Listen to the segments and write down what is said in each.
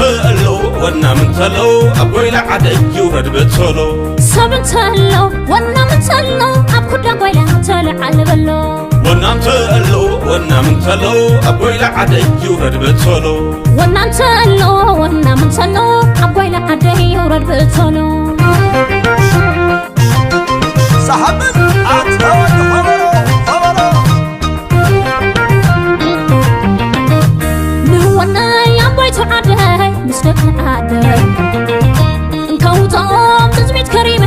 ተአለው ወና ምንተለው አብ ጎይላ ዓደይ ይውረድ በተሎ ሰብ እንተሎ ወና ምንተሎ ኣብ ኩዳ ጓይላ ተለዓል በሎ ወናም ተአለው ወና ምንተለው ኣብ ጎይላ ዓደይ ይውረድ በተሎ ወና እንተሎ ወና ምንተሎ ኣብ ጓይላ ዓደይ ይውረድ በተሎ ሰሓብን ኣትወድ ኸበሮ ኸበሮ ንወናይ ኣቦይቱ ዓደይ ምስ ደቂ ዓደይ እንከውፅኦም ትፅቢት ከሪመ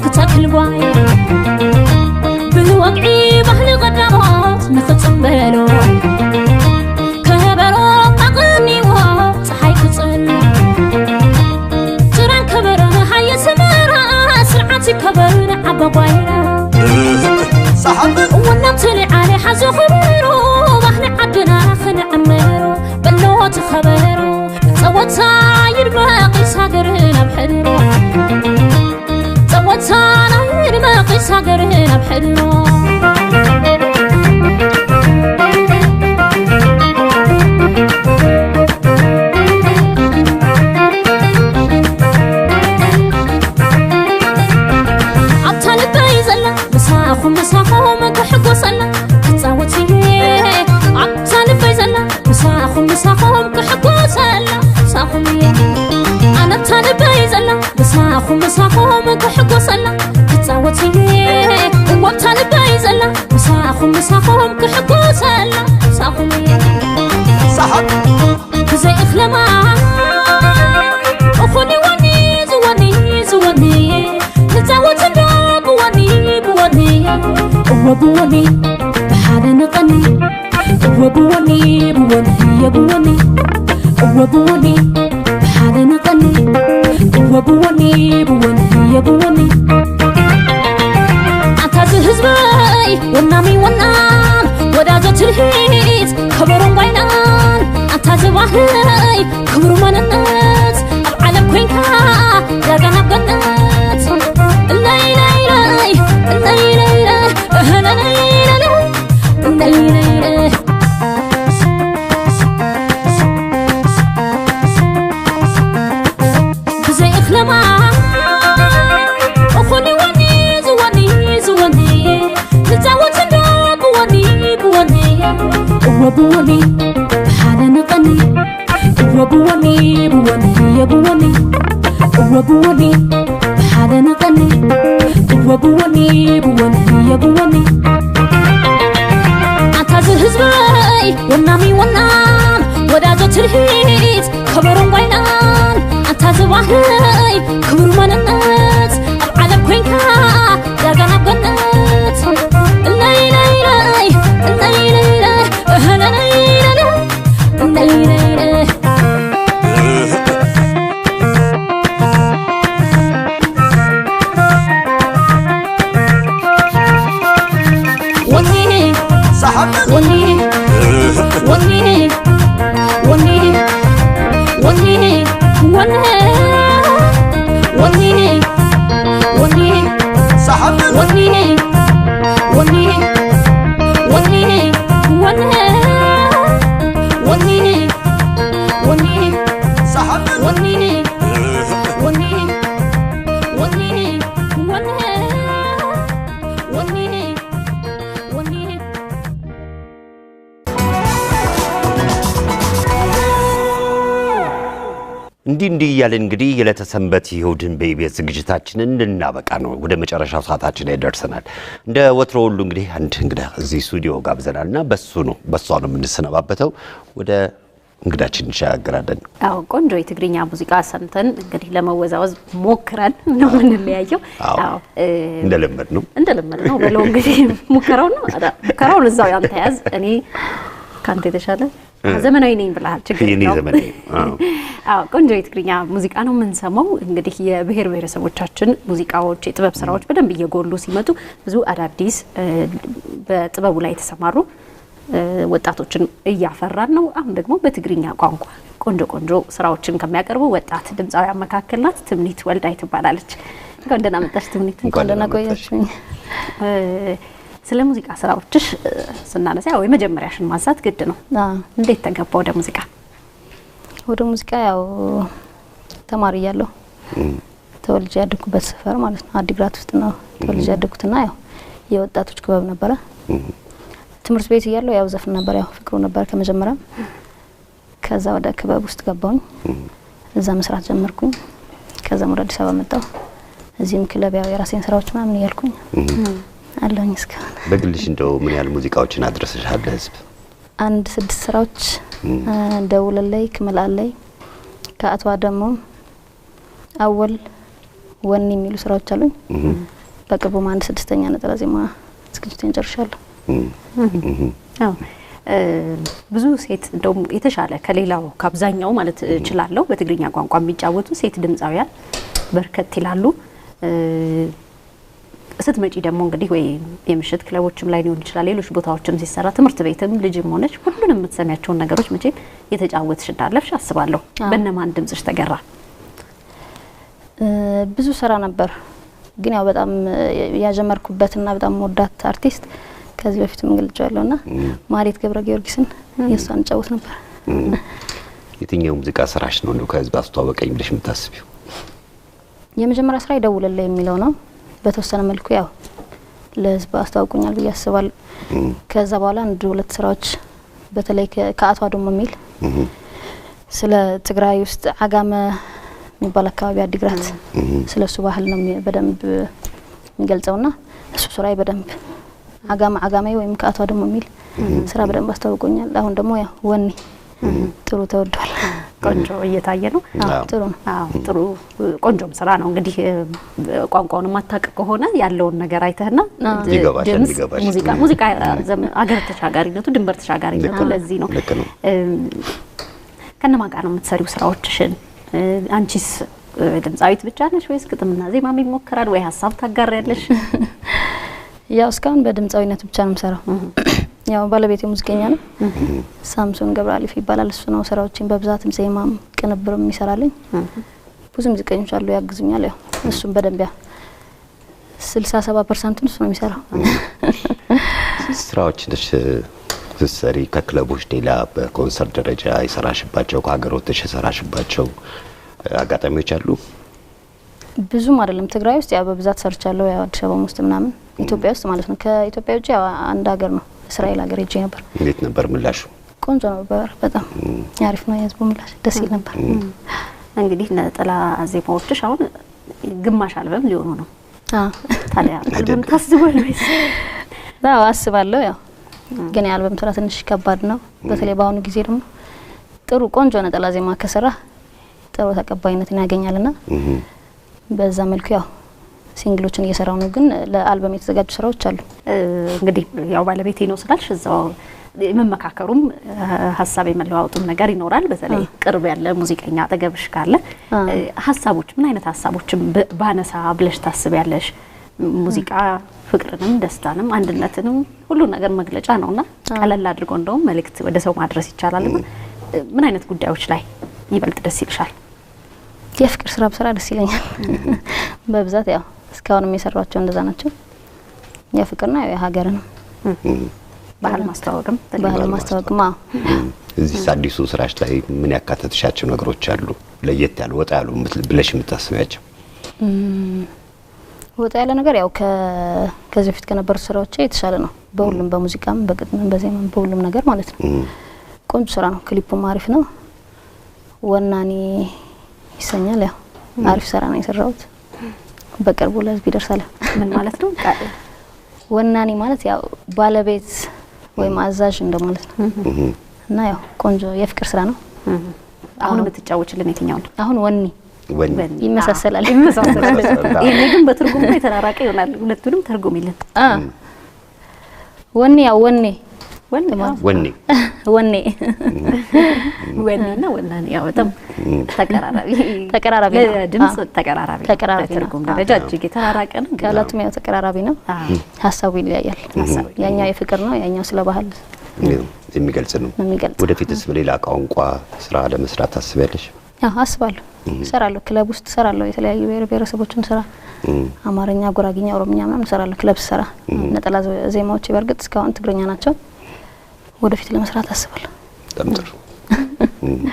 ክተክል ጓይ ብወግዒ ባህሊ ቀዳሞት ንኽፅምበሎ ከበሮ ኣቕኒዎ ፀሓይ ክፅል ጭራን ከበሮን ሃየ ስመራ ስርዓት ይከበርን ዓባ ጓይላ ሰሓብን ወናም ትልዓለ ሓዞ ኽብሮ ባህሊ ዓድና ክንዕምሮ በሎ ትኸበሮ ፀወታ ይድመቕ ይሳገርን ኣብ ሕድሮ ፀወታና ይድመቕ ይሳገርን ኣብ ሕድሮ ኣብታ ልበይ ዘላ ምሳኹም ምሳኹም ክሕጎሰላ ክፃወት እየ ኣብታ ልበይ ዘላ ምሳኹም ምሳኹም ክሕጎሰላ ምሳኹም እየ ኣነ ኣብታ ልበይ ዘላ ምሳኹም ምሳኹም ክሕጎሰላ ክፃወት እየ እዎ ኣብታ ልበይ ዘላ ምሳኹም ምሳኹም ክሕጎሰላ ምሳኹም እየ ሰሓብ ብዘይ እኽለማ እኹኒ ወኒ ዝወኒ ዝወኒ ንፃወት እንዶ ብወኒ ብወኒ እወ ብወኒ ብሓደ ንቐኒ እወ ብወኒ ብወኒ የብወኒ እወ ብወኒ ብሓደ ንቐኒ እወ ብወኒ ብወኒ የብወኒ ኣንታ ዝህዝበይ ወናሚ ወናም ወዳጆ ትርሂት ከበሮን ጓይናን ኣንታ ዝባህይ ክብሩ መንነት ኣብ ዓለም ኮንካ ዳርጋ ናብ ገነት እለይለይለይ እለይለይለይ እህለለይለይ እለይለይለይ ብዘይ እኽለማ እኹኒ ወኒ ዝወኒ ዝወኒ ንፃወት እንዶ ብወኒ ብወኒ እወ ብወኒ ብሓደ ንቐኒ እወ ብወኒ ብወኒ የብወኒ እወ ብወኒ ብሓደ ንቐኒ እወ ብወኒ ብወኒ የብወኒ ኣንታ ዝህዝበይ ወናሚ ወናም ወዳጆ ትርሂት ከበሮን ጓይናን ኣንታ ዝባህይ ክብሩ መንነት ኣብ ዓለም ኮንካ ዳርጋ ናብ ገነት እለይለይለይ እለይለይለይ እህለለይለይ እለይለይለይ ወኒ ሰሓብን ወኒ ወኒ ወኒ ወኒ ወኒ ወኒ ወኒ ሰሓብን ወኒ ወኒ ወኒ ወኒ ወኒ ወኒ ሰሓብን ወኒ ወኒ ወኒ ወኒ ወኒ ወኒ እንዲህ እንዲህ እያልን እንግዲህ የዕለተ ሰንበት ይሁድን በኢቢኤስ ዝግጅታችንን ልናበቃ ነው። ወደ መጨረሻው ሰዓታችን ላይ ደርሰናል። እንደ ወትሮ ሁሉ እንግዲህ አንድ እንግዳ እዚህ ስቱዲዮ ጋብዘናልና በሱ ነው በሷ ነው የምንሰነባበተው። ወደ እንግዳችን እንሸጋግራለን። አዎ፣ ቆንጆ የትግርኛ ሙዚቃ ሰምተን እንግዲህ ለመወዛወዝ ሞክረን ነው የምንለያየው። አዎ፣ እንደለመድ ነው እንደለመድ ነው በለው እንግዲህ ሙከራውን ነው ሙከራውን እዛው ያንተ ያዝ። እኔ ካንተ የተሻለ ዘመናዊ ነኝ ብለሃል። ችግር የኔ የለውም። ዘመናዊ ነው። አዎ። አዎ፣ ቆንጆ የትግርኛ ሙዚቃ ነው የምንሰማው። እንግዲህ የብሔር ብሔረሰቦቻችን ሙዚቃዎች፣ የጥበብ ስራዎች በደንብ እየጎሉ ሲመጡ ብዙ አዳዲስ በጥበቡ ላይ የተሰማሩ ወጣቶችን እያፈራን ነው። አሁን ደግሞ በትግርኛ ቋንቋ ቆንጆ ቆንጆ ስራዎችን ከሚያቀርቡ ወጣት ድምፃውያን መካከል ናት። ትምኒት ወልዳይ ትባላለች። እንኳን ደህና መጣሽ ትምኒት። እንኳን ደህና መጣሽ። ቆያችሁኝ። ስለ ሙዚቃ ስራዎችሽ ስናነሳ ያው የመጀመሪያሽን ማንሳት ግድ ነው። አዎ። እንዴት ተገባ ወደ ሙዚቃ? ወደ ሙዚቃ ያው ተማሪ እያለሁ ተወልጄ ያደኩበት ሰፈር ማለት ነው አዲግራት ውስጥ ነው ተወልጄ ያደኩትና ያው የወጣቶች ክበብ ነበረ። ትምህርት ቤት እያለሁ ያው ዘፍን ነበር፣ ያው ፍቅሩ ነበር ከመጀመሪያም። ከዛ ወደ ክበብ ውስጥ ገባሁኝ፣ እዛ መስራት ጀመርኩኝ። ከዛም ወደ አዲስ አበባ መጣሁ። እዚህም ክለብ ያው የራሴን ስራዎች ምናምን እያልኩኝ አለሁኝ እስካሁን። በግልሽ እንደው ምን ያህል ሙዚቃዎችን አድረሰሻል ለህዝብ? አንድ 6 ስራዎች ደውለለይ፣ ክመልአለይ፣ ከአቷ ደግሞ አወል፣ ወኒ የሚሉ ስራዎች አሉኝ። በቅርቡም አንድ 6ኛ ነጠላ ዜማ ዝግጅቴን ጨርሻለሁ። አዎ ብዙ ሴት እንደውም የተሻለ ከሌላው ከአብዛኛው ማለት እችላለሁ በትግርኛ ቋንቋ የሚጫወቱ ሴት ድምፃውያን በርከት ይላሉ። ስትመጪ ደግሞ እንግዲህ ወይ የምሽት ክለቦችም ላይ ሊሆን ይችላል፣ ሌሎች ቦታዎችም ሲሰራ ትምህርት ቤትም ልጅም ሆነች ሁሉንም የምትሰሚያቸውን ነገሮች መቼም የተጫወትሽ እንዳለፍሽ አስባለሁ። በእነማን ድምጽሽ ተገራ? ብዙ ስራ ነበር፣ ግን ያው በጣም ያጀመርኩበትና በጣም ወዳት አርቲስት ከዚህ በፊትም ገልጫለሁና ማህሌት ገብረ ጊዮርጊስን የሷን ጫወት ነበር። የትኛው ሙዚቃ ስራሽ ነው እንደው ከህዝብ አስተዋወቀኝ ብለሽ የምታስቢው? የመጀመሪያ ስራ ይደውልልኝ የሚለው ነው። በተወሰነ መልኩ ያው ለህዝብ አስተዋውቆኛል ብዬ አስባለሁ። ከዛ በኋላ አንድ ሁለት ስራዎች በተለይ ከአቷ ደግሞ የሚል ስለ ትግራይ ውስጥ አጋመ የሚባል አካባቢ አዲግራት ስለሱ ባህል ነው በደንብ የሚገልጸውና እሱ ስራዬ በደንብ አጋመ አጋሜ ወይም ከአቷ ደግሞ የሚል ስራ በደንብ አስተዋውቆኛል። አሁን ደግሞ ያው ወኒ ጥሩ ተወዷል። ቆንጆ እየታየ ነው። ጥሩ ነው። አዎ ጥሩ ቆንጆም ስራ ነው። እንግዲህ ቋንቋውን ማታውቅ ከሆነ ያለውን ነገር አይተህና ይገባሻል። ሙዚቃ አገር ተሻጋሪነቱ ድንበር ተሻጋሪነቱ ለዚህ ነው። ከነማን ጋር ነው የምትሰሪው ስራዎችሽን? አንቺስ ድምፃዊት ብቻ ነሽ ወይስ ግጥምና ዜማም ይሞከራል ወይ ሀሳብ ታጋሪያለሽ? ያው እስካሁን በድምፃዊነት ብቻ ነው የምሰራው። ያው ባለቤቴ ሙዚቀኛ ነው፣ ሳምሶን ገብረ አሊፍ ይባላል። እሱ ነው ስራዎችን በብዛትም ዜማም ቅንብርም ይሰራልኝ። ብዙ ሙዚቀኞች አሉ ያግዙኛል። ያው እሱም በደንብ ያው 67% እሱ ነው የሚሰራው። ስራዎችሽ ስትሰሪ ከክለቦች ሌላ በኮንሰርት ደረጃ የሰራሽባቸው ከሀገር ወጥተሽ የሰራሽባቸው አጋጣሚዎች አሉ? ብዙም አይደለም። ትግራይ ውስጥ ያው በብዛት ሰርቻለሁ። ያው አዲስ አበባ ውስጥ ምናምን ኢትዮጵያ ውስጥ ማለት ነው። ከኢትዮጵያ ውጭ ያው አንድ ሀገር ነው እስራኤል ሀገር ሄጄ ነበር። እንዴት ነበር ምላሹ? ቆንጆ ነበር፣ በጣም አሪፍ ነው የህዝቡ ምላሽ፣ ደስ ይል ነበር። እንግዲህ ነጠላ ዜማዎችሽ አሁን ግማሽ አልበም ሊሆኑ ነው። አዎ ታዲያ አልበም ታስቧል ወይስ? አዎ አስባለሁ። ያው ግን የአልበም ስራ ትንሽ ከባድ ነው። በተለይ በአሁኑ ጊዜ ደግሞ ጥሩ ቆንጆ ነጠላ ዜማ ከሰራ ጥሩ ተቀባይነትን ያገኛልና በዛ መልኩ ያው single ኦችን እየሰራው ነው። ግን ለአልበም የተዘጋጁ ስራዎች አሉ። እንግዲህ ያው ባለቤቴ ነው ስላልሽ እዛው መመካከሩም ሀሳብ የመለዋወጡም ነገር ይኖራል። በተለይ ቅርብ ያለ ሙዚቀኛ አጠገብሽ ካለ ሀሳቦች ምን አይነት ሀሳቦችን ባነሳ ብለሽ ታስቢያለሽ? ሙዚቃ ፍቅርንም ደስታንም አንድነትንም ሁሉ ነገር መግለጫ ነውና ቀለል አድርጎ እንደውም መልእክት ወደ ሰው ማድረስ ይቻላልና ምን አይነት ጉዳዮች ላይ ይበልጥ ደስ ይልሻል? የፍቅር ስራ ብሰራ ደስ ይለኛል። በብዛት ያው እስካሁንም የሰሯቸው እንደዛ ናቸው። የፍቅርና የሀገርንም ባህል ማስተዋወቅም ባህል ማስተዋወቅም። አዎ እዚህ አዲሱ ስራሽ ላይ ምን ያካተትሻቸው ነገሮች አሉ? ለየት ያሉ ወጣ ያሉ ብለሽ የምታስቢያቸው? ወጣ ያለ ነገር ያው ከዚህ በፊት ከነበሩት ስራዎች የተሻለ ነው። በሁሉም በሙዚቃም በግጥምም በዜማም በሁሉም ነገር ማለት ነው። ቆንጆ ስራ ነው። ክሊፑም አሪፍ ነው። ወናኒ ይሰኛል። ያው አሪፍ ስራ ነው የሰራሁት። በቅርቡ ለህዝብ ይደርሳል። ምን ማለት ነው? ወናኒ ማለት ያው ባለቤት ወይም አዛዥ እንደማለት ነው። እና ያው ቆንጆ የፍቅር ስራ ነው። አሁን የምትጫወችልን የትኛው ነው? አሁን ወኒ ይመሳሰላል። ይመሳሰላል። ይሄ ግን በትርጉም የተራራቀ ይሆናል። ሁለቱንም ተርጉሚልን። ወኒ ያው ወኔ ወኔ ወኔ ወኔ ወኔና ወናኒ ያው በጣም ተቀራራቢ ተቀራራቢ ነው። ድምጽ ተቀራራቢ በትርጉም ደረጃ እጅግ የተራራቀ ነው። ቃላቱም ያው ተቀራራቢ ነው። ሀሳቡ ይለያያል። ያኛው የፍቅር ነው፣ ያኛው ስለ ባህል የሚገልጽ ነው። ወደፊትስ በሌላ ቋንቋ ስራ ለመስራት ታስቢያለሽ? አዎ አስባለሁ። እሰራለሁ። ክለብ ውስጥ እሰራለሁ። የተለያዩ ብሔር ብሔረሰቦችን ስራ አማርኛ፣ ጉራጌኛ፣ ኦሮምኛ ምናምን እሰራለሁ። ክለብ ስሰራ ነጠላ ዜማዎች በእርግጥ እስካሁን ትግርኛ ናቸው። ወደፊት ለመስራት አስባለሁ። በጣም ጥሩ።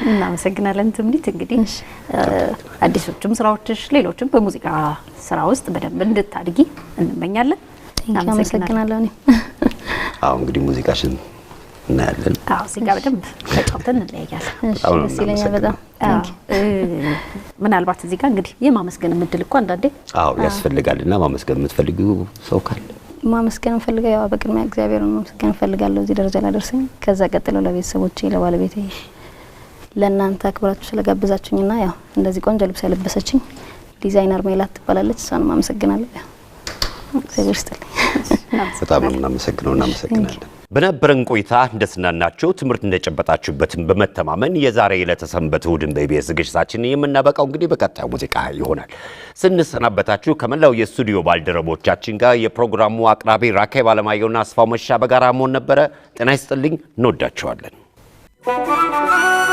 እናመሰግናለን ትምኒት። እንግዲህ አዲሶቹም ስራዎችሽ ሌሎችም በሙዚቃ ስራ ውስጥ በደንብ እንድታድጊ እንመኛለን። Thank you፣ አመሰግናለሁ። እኔም አዎ እንግዲህ ሙዚቃሽን እናያለን። አዎ እዚህ ጋር በደንብ ተጫውተን እንለያያለን። እሺ፣ በጣም ነው ደስ ይለኛል በጣም። አዎ፣ ምናልባት እዚህ ጋር እንግዲህ የማመስገን እድል እኮ አንዳንዴ አዎ ያስፈልጋል። እና ማመስገን የምትፈልጊው ሰው ካለ? ማመስገን እንፈልገው ያው በቅድሚያ እግዚአብሔርን ማመስገን እንፈልጋለሁ እዚህ ደረጃ ላደርሰኝ። ከዛ ቀጥሎ ለቤተሰቦቼ፣ ለባለቤቴ፣ ለእናንተ አክብራችሁ ስለጋበዛችሁኝና ያው እንደዚህ ቆንጆ ልብስ ያለበሰችኝ ዲዛይነር ሜላት ትባላለች። እሷንም አመሰግናለሁ። ያው እግዚአብሔር ይስጥልኝ። በጣም ነው የምናመሰግነው። እናመሰግናለን። በነበረን ቆይታ እንደተዝናናችሁ ትምህርት እንደጨበጣችሁበትን በመተማመን የዛሬ ዕለተ ሰንበት እሑድን በኢቢኤስ ዝግጅታችንን የምናበቃው እንግዲህ በቀጣዩ ሙዚቃ ይሆናል። ስንሰናበታችሁ ከመላው የስቱዲዮ ባልደረቦቻችን ጋር የፕሮግራሙ አቅራቢ ራኬብ አለማየሁና አስፋው መሻ በጋራ መሆን ነበረ። ጤና ይስጥልኝ። እንወዳችኋለን። Thank